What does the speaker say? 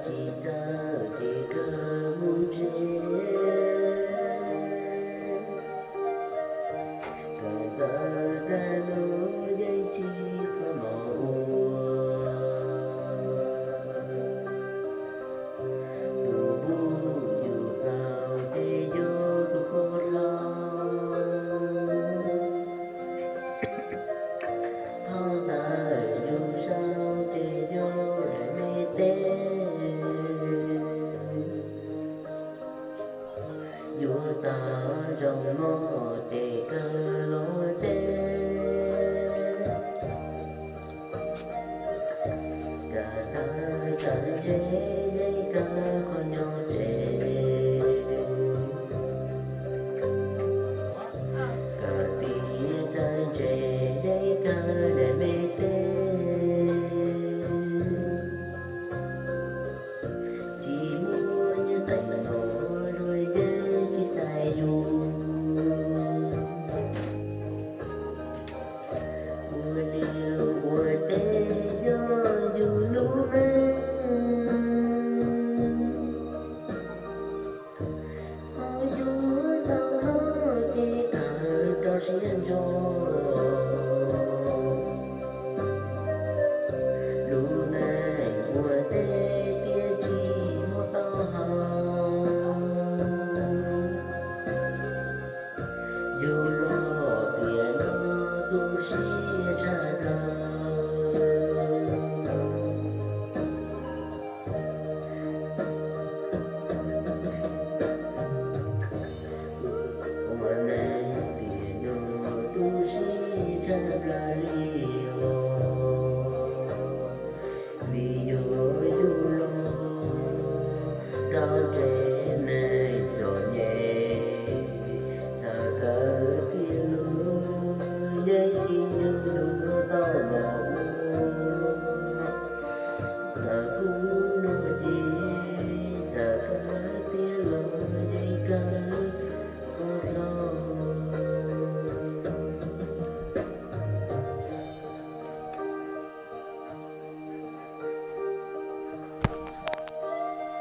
Tsis txawj ces kawg mus tsev, kawm ntawv tag los yeej tsis tau mov ua. Tus npug yug tau ces yog tus koj hlob. Thoj ntawm yus saum ces yog daim me teb. Yuav tau zoo mog ces kawg los teb. Kawm tag txawm ntse yeej kawg qhov nyob tsev. Kawm tiav txawm ntse yeej kawg daim me teb. Tsis muaj nyiaj teev mov luag yeej tsis txais yus. Ua liaj ua teb yog yus lub neej. Ho yuav tau noj ces kawg rau siab ntso. Lub neej ua teb tiam sis muaj tau hau. Yus los tiam no tu siab tshaj plaws. Ua neej tiam no tu siab tshaj plaws li.